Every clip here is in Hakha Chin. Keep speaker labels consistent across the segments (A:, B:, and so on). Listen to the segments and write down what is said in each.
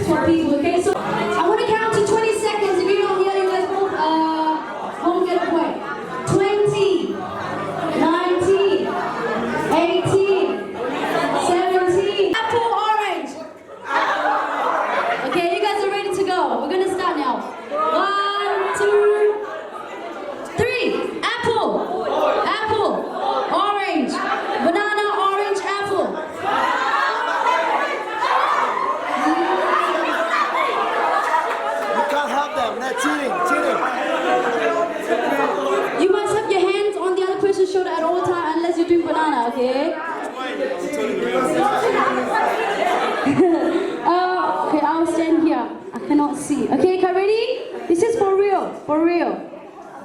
A: swap people. Okay, so I want to count to 20 seconds. If you don't hear, you guys won't, won't get a point. 20, 19, 18, 17. Apple, orange. Okay, you guys are ready to go. We're gonna start now. One, two, three. Apple, apple, orange, banana, orange, apple.
B: You can't help them. They're cheating. Cheating.
A: You must have your hands on the other person's shoulder at all time unless you're doing banana, okay? Okay, I'll stand here. I cannot see. Okay, okay, ready? This is for real, for real.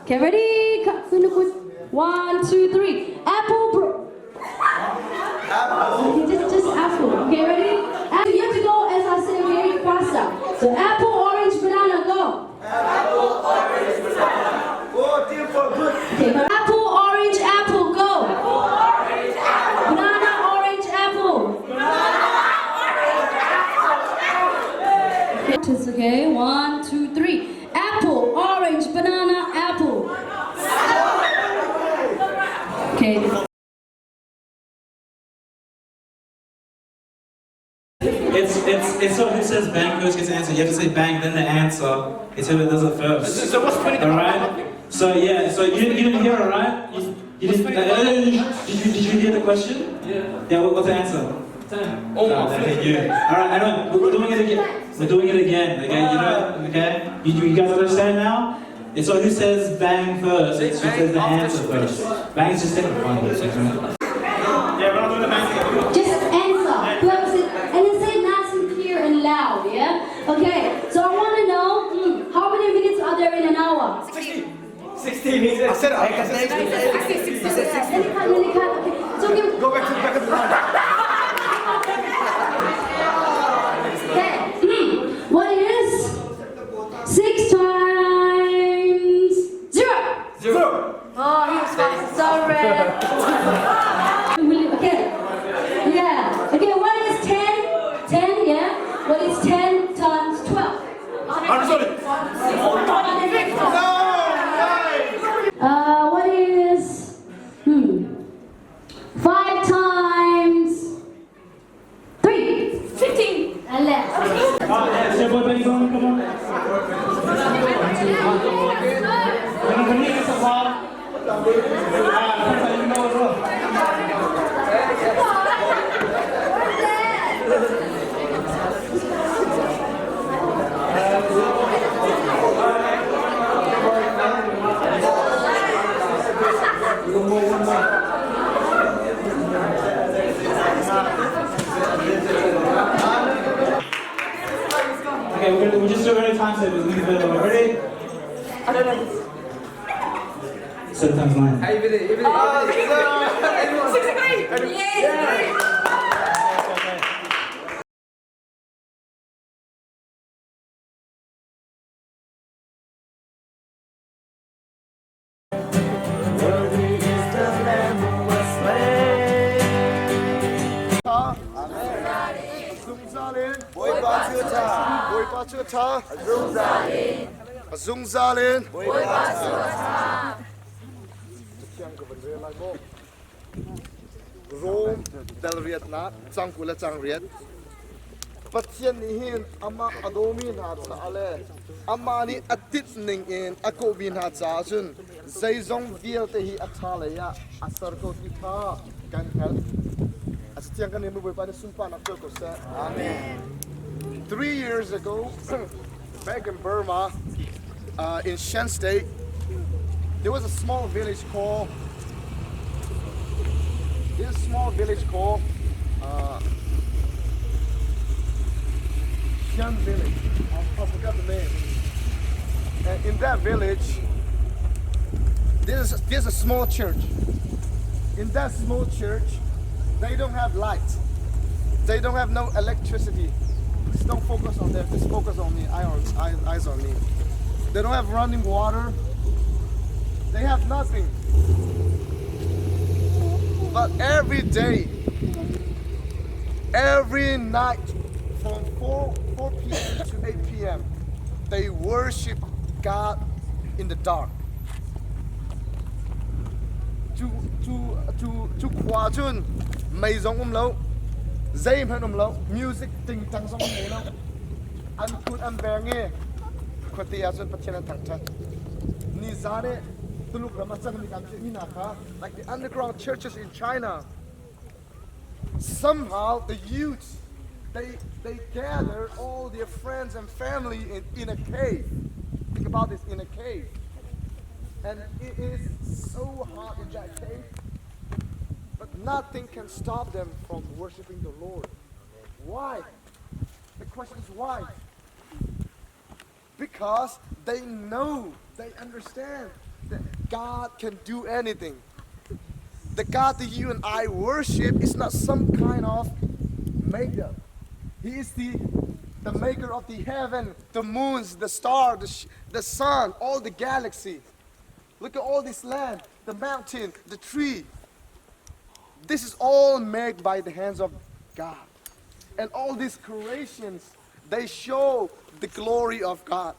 A: Okay, ready? One, two, three. Apple. Okay, just apple. Okay, ready? And you have to go as I say, very faster. So apple, orange, banana, go.
B: Apple, orange, banana. Oh, team for good.
A: Okay, apple, orange, apple, go. Banana, orange, apple. Okay, just okay. 1, 2, 3. Apple, orange, banana, apple. Okay.
C: It's not who says bang first gets the answer. You have to say bang then the answer. It's whoever does it first.
D: So what's 20
C: All right. So yeah. So you didn't hear it, right? You didn't. Did you hear the question?
D: Yeah.
C: Yeah. What's the answer?
D: 10. Oh,
C: No,
D: my
C: okay, you. All right. I know. We're doing it again. We're doing it again. Okay. You know. Okay. You guys understand now? It's not who says bang first. It's who says the answer first. Bang is just taking fun. Yeah, we're not doing the bang thing.
A: Just answer. Whoever said, and then say nice and clear and loud, yeah? Okay, so I want to know how many minutes are there in an hour?
B: 60. 60. I said it. I said 60.
A: 60. Let it cut, let it cut. Okay, so okay.
B: Go back to the back of the line.
A: Okay. What is 6 times 0?
B: 0.
A: Oh, he was fast. Sorry. Okay. Yeah. Okay, what is 10? 10, yeah? What is 10 times 12?
B: I'm sorry. No.
A: What is 5 times 3?
E: 15.
A: And less.
C: Oh, yeah, it's your boy Benny Bone, come on. Can we get some water? You know as well. Okay, we're just doing a time saver. We're gonna do it. Ready?
E: I don't know.
C: 7 times 9.
E: 63. Yes.
B: Worthy is the Lamb who was slain. Zungzal in. Bawipa cu a ṭha. Bawipa cu a ṭha. Zungzal in. Bawipa cu a ṭha. Cathiang ka van rel lai maw? Rom dal riatnak cang 20 le cang 8. Pathian nih hin amah a dawmi hna caah le amah nih a tinh ning in a kawhmi hna caah cun zeizong vialte hi a ṭha lei ah a ser ko ti kha kan hngalh. A cathiang kan rel Bawipa nih sunparnak pe ko seh. Amen. 3 years ago, back in Burma, in Shan State, there was a small village called this small village called Shan Village. I forgot the name. And in that village, there's a small church. In that small church, they don't have light. They don't have no electricity. Just don't focus on them. Just focus on me. Eyes on me. They don't have running water. They have nothing. But every day, every night, from 4 p.m. They worship God in the dark. Cu cu cu cu khua cun mei zong um lo, zeihmanh um lo, music tingtang zong um ngei lo. An phun an veng i khuate ah cun Pathian an thangṭhat. Nizan i Tuluk ram a cangmi kan theihmi hna kha like the underground churches in China somehow the youths they they gather all their friends and family in, in a cave. Think about this in a cave. And it is so hot in that cave. But nothing can stop them from worshiping the Lord. Why? The question is why? Because they know, they understand that God can do anything. The God that you and I worship is not some kind of makeup. He is the, the maker of the heaven, the moons, the star, the, the sun, all the galaxy. Look at all this land, the mountain, the tree. This is all made by the hands of God. And all these creations, they show the glory of God.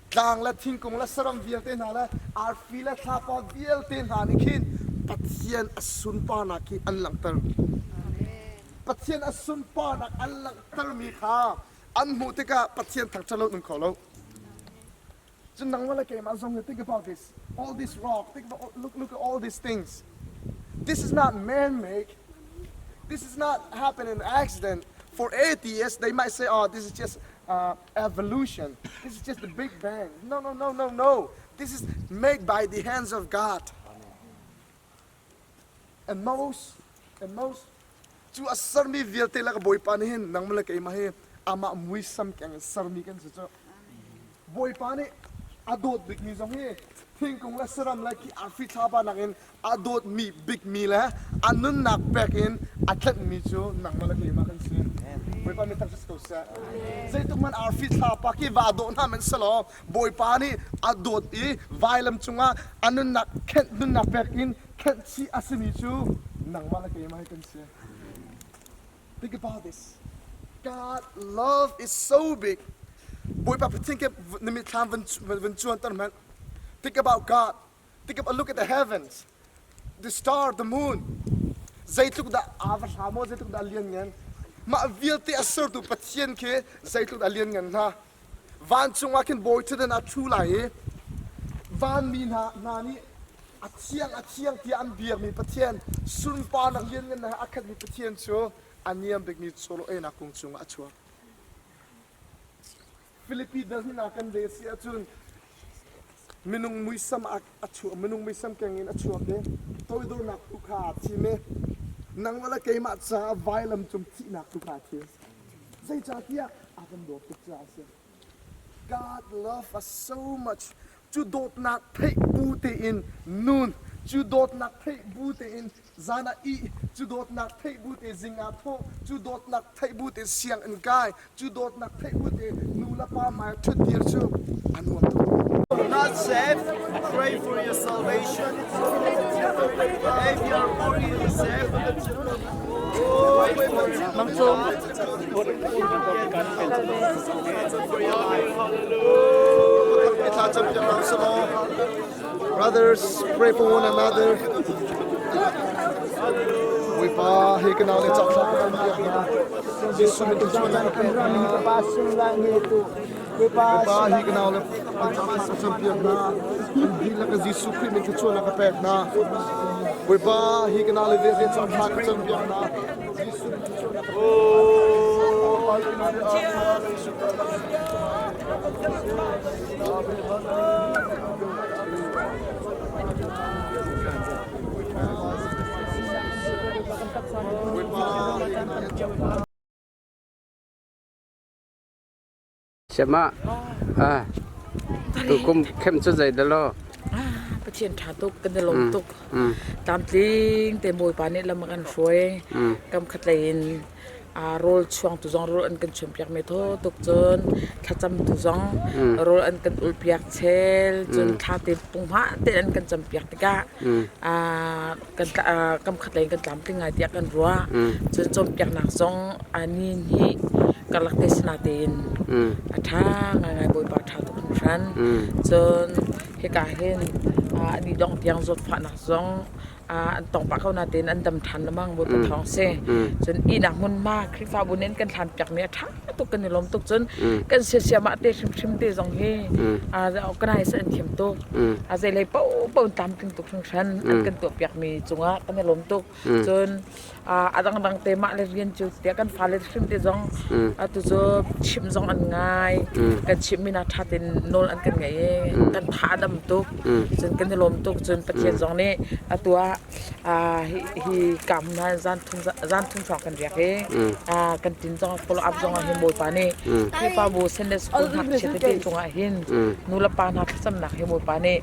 B: Tlang le thingkung le saram vialte hna le arfi le thlapa vialte hna nih khin Pathian a sunparnak khi an langhter. Pathian a sunparnak an langhtermi kha an hmuh tikah Pathian thangṭhat lo um kho lo. Cun nangmah le keimah zong hi think about this. All this rock, think about, look, look at all these things. This is not man-made. This is not happen in accident. For atheists, they might say, oh, this is just uh, evolution. This is just the Big Bang. No, no, no, no, no. This is made by the hands of God. And most, and most, cu a sermi vialte lak Bawipa nih hin nangmah le keimah hi amah muisam keng in sermi kan si cu. Bawipa nih a dawt bikmi zong hi thingkung le saram le khi arfi thlapa nakin a dawtmi bikmi le a nunnak pek in a tlenhmi cu nangmah le keimah kan si. Bawipa mi thangṭhat si ko seh. Zeitluk hmanh arfi thlapa khi va dawh hna hmanh selaw Bawipa nih a dawt i vailam cungah a nunnak khenh nunnak pek in khenh chih a simi cu nangmah le keimah hi kan si. Think about this. God love is so big. Bawipa Pathian ke na mitthlam van van cuanter hmanh. Think about God. Think about look at the heavens. The star, the moon. Zeitluk dah aa va hla maw zeitluk dah lian ngan. Mah vialte a sertu Pathian khi zeitluk dah lian ngan hna. Vancung ah khin bawi ṭhutdan a ṭhu lai i vanmi hna hna nih a thiang a thiang tiah an biakmi Pathian sunparnak lianngannak he a khatmi Pathian cu a niam bikmi cawlaw einak kung cungah a chuak. Filipi dal hnih kan rel si ahcun minung muisam a chuak minung muisam keng in a chuak i toidornak tu kha aa thim i nangmah le keimah caah vailam cung thihnak tu kha aa thim. Zeicahtiah a kan dawt tuk caah a si. God love us so much. Cu dawtnak theih bu tein nun, cu dawtnak theih bu tein zan ah ih, cu dawtnak theih bu te zing ah thawh, cu dawtnak theih bu te sianginn kai, cu dawtnak theih bu te nu le pa hmai ṭhut dir cu a nuam tuk.
D: Not saved, pray for your salvation. If you are already saved, pray for your
B: Brothers, pray for one another. Bawipa hi ka nau le cak thla kan biak hna. Jesuh min in chuan ka pek hna. Bawipa hi ka nau le cak thla ka campiak hna. An dihlak in Jesuh Khrih min thluachuahnak ka pek hna. Bawipa hi ka nau le vialte cak thla ka campiak hna. Jesuh min thluachuahnak ka pek hna.
F: Siamah ah tukum khem cu zei dah law?
G: Pathian ṭha tuk kan i lawm tuk. Tlamtling te Bawipa nih lam a kan hruai. Kam khat lei in rawl chuang tu zong rawl an kan chuan piak mi thaw tuk cun thlacam tu zong rawl an kan ul piak chel cun thla te punghma te an kan cam piak tikah kan kam khat lei in kan tlamtling ngai tiah kan ruah. Cun cawnpiaknak zong ni hnih kan. karlak te si natein a ṭha ngaingai Bawipa ṭha tuk hringhran. Cun hika hin a dih dongh tiang zawtfahnak zong an tong pah ko natein an dam ṭhan lengmang Bawipa thawng si. Cun ihnak hmunhma Khrihfabu nih an kan hlan piakmi a ṭha tuk kan i lawm tuk. Cun kan siasiamah te hrimhrim te zong hi organize an thiam tuk. A zeilei paohpaoh an tlamtling tuk hringhran an kan tuahpiakmi cungah kan i lawm tuk. Cun a dangdang te mah le rian cu tiah kan fale hrim te zong atu cu chimh zong an ngai kan chimhmi hna ṭha tein nawl an kan ngaih i kan tha a dam tuk cun kan i lawm tuk cun Pathian zong nih atu ah hi kam hna zan thum zan thum hrawng kan riak i kan tin zong follow up zong ah hin Bawipa nih Khrihfabu Sunday School ngakchia tete cungah hin nu le pa hna thlacamnak hi Bawipa nih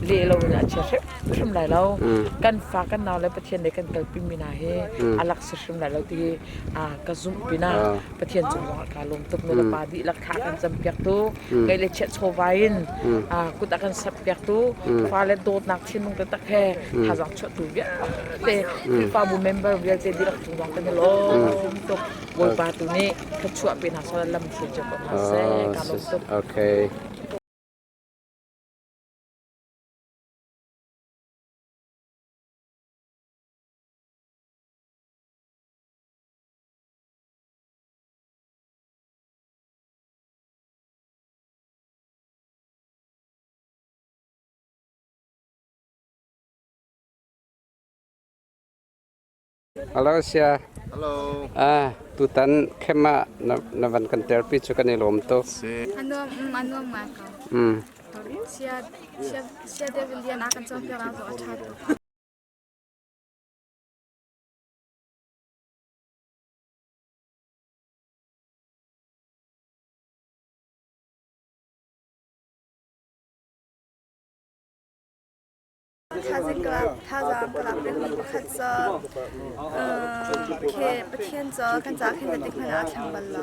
G: leh loin a chia hrim hrim lai lo kan fa kan nau le Pathian nih kan kalpi mi hna hi a lak si hrim lai lo ti hi ka zumh pinah Pathian cung zongah kaa lawm tuk nu le pa dihlak thla kan cam piak tu kei le chiah chawva in kut a kan sap piak tu fa le dawtnak thinlung taktak he thazaang chuahtu vialte Khrihfabu member vialte dihlak cung zong kan i lawm tuk Bawipa tu nih thluachuah pe hna seh lam hruai cio ko hna seh kaa lawm tuk.
F: Okay. Hello sia.
B: Hello.
F: Ah, tutan khema na na van kan therapy chu kan i lawm tuk.
H: Anuam anuam ngai ko. Sia sia sia Devil lian a kan cawnpiak nak zong a ṭha tuk. Thazaang ka lak thazaang ka lak pengmi pakhat cu khi Pathian cu kan caah khin zeitik hmanh ah a thleng bal lo.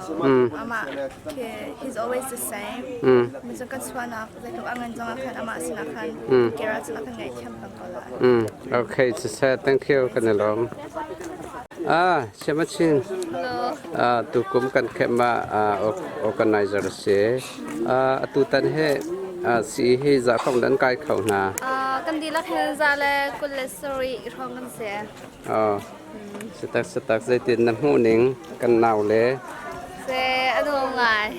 H: Amah khi he's always the same. Micung kan chuahnak zeitluk a ngan zongah khan amah sinah khan kir ahcun a kan ngaihthiam peng ko lai.
F: Okay, siseh, thank you kan i lawm. Ah, Siamachin.
H: Hello.
F: Ah, tukum kan khem ah organizer si. Atutan hi sii hi zahfang dan kai kho hna.
H: Kan dihlak hin za le 27 hrawng kan si.
F: Oh. Sitak sitak zeitin na hmuh ning kan nau le.
H: Se a nuam ngai.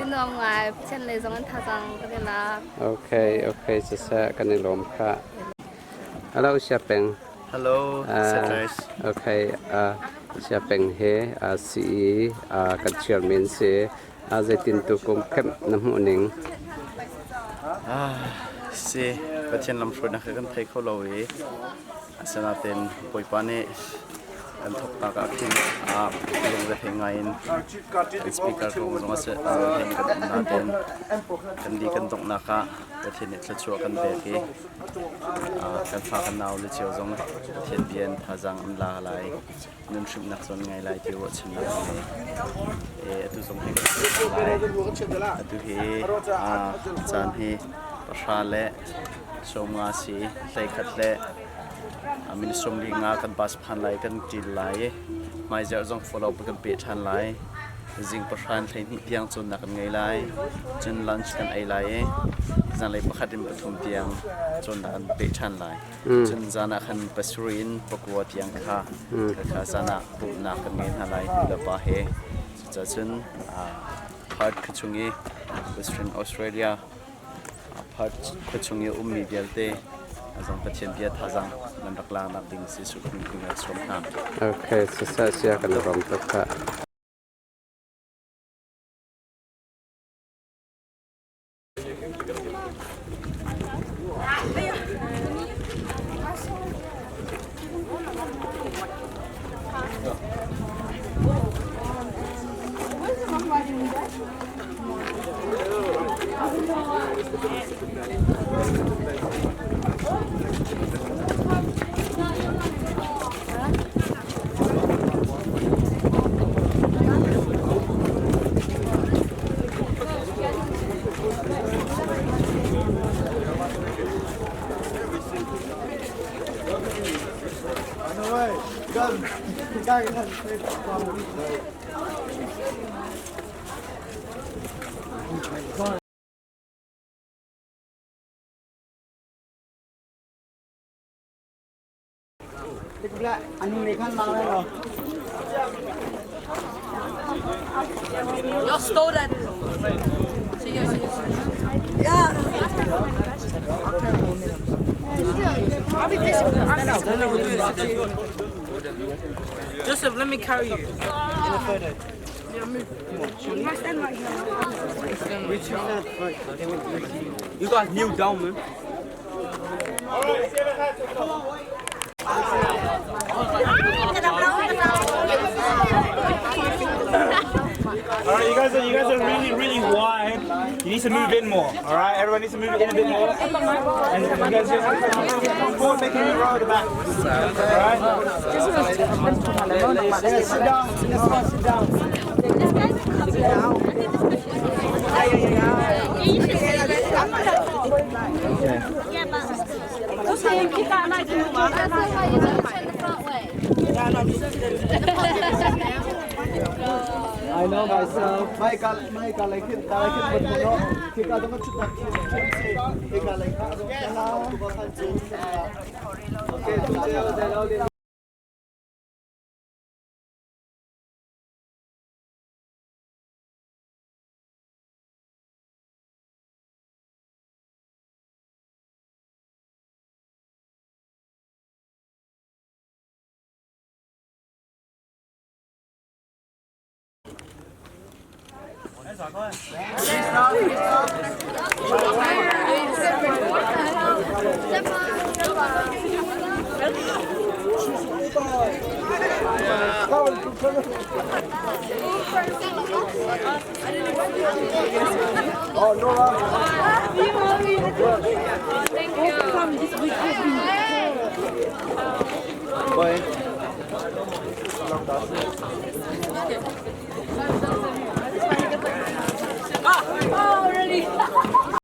H: A nuam ngai. Pathian lei zong an thazaang kan i lak.
F: Okay, okay, siseh kan i lawm kha. Hello, Sia Peng.
D: Hello, Settlers.
F: Okay, Sia Peng he CE kan chairman si. Zeitin tukum khemh na hmuh ning?
D: Si, Pathian lamhruainak kha kan thei kho lo i asinain Bawipa nih kan thawknak ah khin lungre ngai in kan speaker kong zong a si kan um nain kan li kan donghnak ah Pathian nih thluachuah kan pek i kan fa kan nau le cio zong Pathian bia in thazaang an la lai. Nan hrimhnak zawn ngai lai ti ruahchannak ka ngei. Atu zong hi kan lai. Atu hi caan hi 10:50 si 11 le minute 45 kan bus phan lai kan ṭil lai i hmaizarh zong follow up kan peh ṭhan lai. Zing 10:12 tiang cawnnak kan ngei lai. Cun lunch kan ei lai i zanlei 1 in 3 tiang cawnnak kan peh ṭhan lai. Cun zan ah khan 7 in 9 tiang kha kha zan ah pumhnak kan ngei hna lai nu le pa he. Cucaah cun Perth khuachung i Western Australia Perth khuachung i a ummi vialte zong Pathian bia thazaang nan rak laknak ding Jesuh Khrih min in sawm hna.
F: Okay, siseh sia kan rom tuk khah.
E: You're stolen.
I: Joseph, let me carry you in the photo. You guys kneel down, man. All right, you guys are really really wide. You need to move in more. All right, everyone needs to move in a bit more. And you guys just forward, make a new row at the back. All right.
B: Yeah, sit down. This one, sit down.
A: That's okay, you don't turn the front way.
B: I know myself. Mai ka mai ka like it, ka like it, but no. Tika dong chut nak Tika like Okay, tu. Oh, Nora.
E: Thank you.
B: Bye.